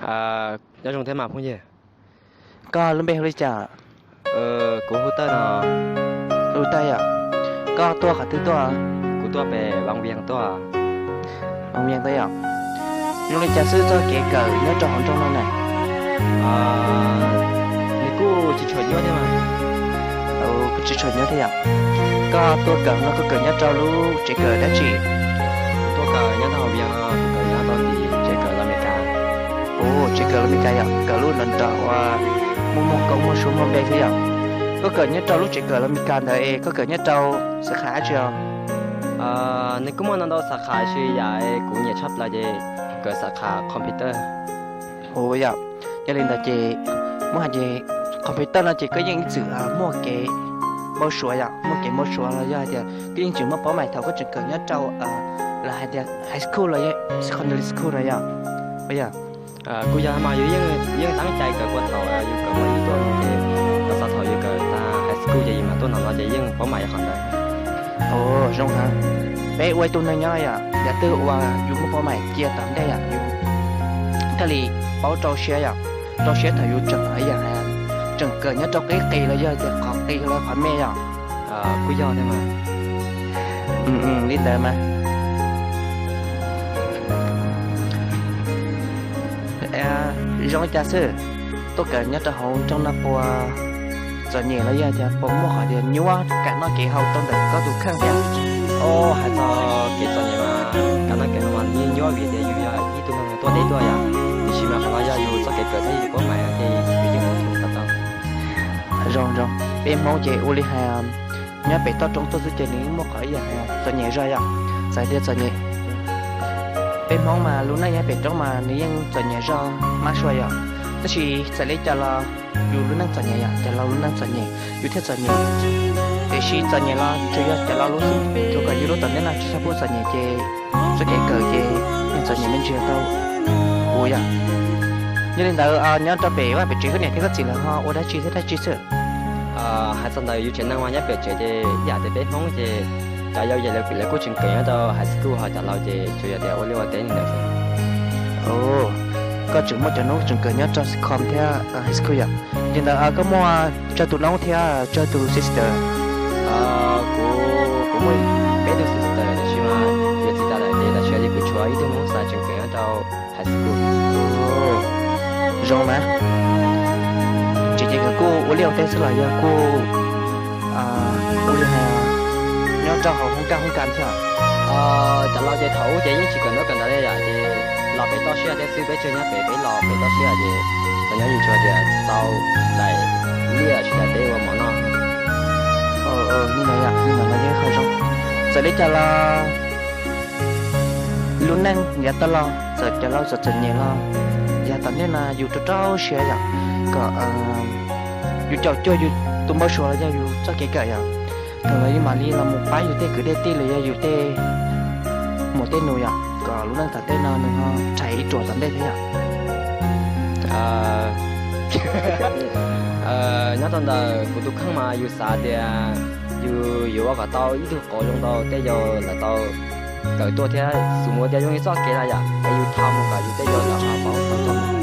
Nyob zoo thiab mas phooj ywg. Koj lub npe hu li cas? Kuv hu Tawj no. Hu Tawj yom. Koj tuaj qhov twg tuaj? Kuv tuaj pem Vaj Vias tuaj. Vaj Vias tuaj yom. Zoo li cas xwb txoj kev kawm nyob rau hauv nroog no na? Nws kuj tsis tshua nyuaj thiab mas. Kuj tsis tshua nyuaj thiab yom. Koj tuaj kawm no koj kawm nyob rau lub tsev kawm dab tsi? Kuv tuaj kawm nyob rau hauv Vias no, kuv kawm nyob rau tim tsev kawm los Meskas. Ua tsev kawm los Meskas yom, kawm lub nrov nrov uas muaj muaj koob muaj suab muaj npe xwb yom. Koj kawm nyob rau lub tsev kawm los Meskas ntawd es koj kawm nyob rau saav kha dab tsi os? Nws kuj muaj ntau ntau saav kha, tab sis yam kuv nyiam tshaj plaws ces kawm saav kha computer. Ua yom, yog li ntawd ces muab hais ces computer no ces koj yeej ib txwm muaj kev npau suav yom, muaj kev npau suav los yog hais tias koj yeej tseem muaj paub mais thaum koj tseem kawm nyob rau lawv hais tias high school los yog secondary school no yom. Ua yog. Kuj yog mas, yus yeej teeb cai kawm puag thaum yus kawm pab yus tuaj no ces, txog thaum yus kawm tag high school ces yus mam tuaj nov no ces yeej paub mais qhov ntawd. Ua zoo heev. Peb ua ib tug neeg nyob yom, yam twg uas yus muaj paub mais cia tom ntej yom, yus thiaj li paub rau siab yom, rau siab thaum yus tseem yam tseem kawm nyob rau qib qis los yog tias qhov qis los qhov me yom. Kuj yog thiab mas. Li ntawd mas. Zoo li cas xwb, tuaj kawm nyob rau hauv nroog no puas txom nyem los yog tias puas muaj qhov tias nyuaj kev noj kev haus rau ntawm koj tus kheej thiab? Hais txog kev txom nyem mas kev noj kev haus mas nyuaj vim tias yus yog ib tug neeg tuaj deb tuaj yom, tiam sis mas qhov no yog yus txoj kev kawm thiab yus paub mais ces yus yeej ua tau. Zoo zoo, peb Hmoob ces ua li hais nyob pem toj roob tuaj xwb ces nws yeej muaj qhov ib yam txom nyem zog yom, txawm tias txom nyem. Peb Hmoob mas lub neej nyob pem roob mas nws yeej txom nyem zog mab sua yom, tab sis txawm li cas los yus lub neej txom nyem yom, cov laus lub neej txom nyem yus thiaj txom nyem. Tiam sis txom nyem los tsuas yog cov laus lub xwb, tsuas kom yus lub tom ntej no tsis txhob pub txom nyem ces txoj kev kawm ces yeej txom nyem me ntsis tau ua yom. Yog li ntawd nyob rau pem vaj pem tsev koj niam thiab koj txiv lawv ho ua dab tsi thiab dab tsi xwb? Hais txog ntawm yus tsev neeg mas nyob pem tsev ces ib yam tias peb Hmoob ces cov yau ces lawv kuj tseem kawm nyob rau high school, ho cov laus ces tsuas yog tias ua liaj ua teb li ntawd xwb. Koj tseem muaj cov noob tseem kawm nyob rau com thiab high school yom. Li ntawd koj muaj tsawg tus noob thiab tsawg tus sister? Kuv, kuv muaj peb tus sister, tab sis mas yog txiv tas lawm ces tam sim no ces kuv tshuav ib tug noob xav tseem kawm nyob rau high school. Zoo na. Tseem ces nkawd kuj ua liaj ua teb xwb los yog kuj ua li hais nyob rau hauv hoob kas hoob kas thiab? Cov laus ces thaum ub ces yeej tsis kawm ntaub kawm ntawv li yom, ces los pem toj siab thiab xwb, peb tsuas nyob pem, peb los pem toj siab ces tau nyob yus tsuas tias tau daim liaj tsis daim teb ua mov noj. Li ntawd yom, li ntawd los yeej qhov zoo. Txawm li cas los lub neej yav tag los txawm cov laus txawm txom nyem los yav tom ntej no yus rau rau siab yom, kom yus caum cuag yus tus npau suav los yog yus txoj kev kawm yom. Thaum ntawd yus mam li los mus pab yus tej kwv tej tij los yog yus tej muam tej nus yom, kom lub neej tom ntej no nws ho rhais ib ruam tom ntej thiab yom. Nyob rau ntawm kuv tus kheej mas yus xav tias yus yuav ua kom tau ib tug qauv zoo rau tej yau lawv tau kawm tuaj thiab xus mus ua tias zoo li txoj kev na yom, es yus tham mus kom yus tej yau lawv ho paub tau tuaj.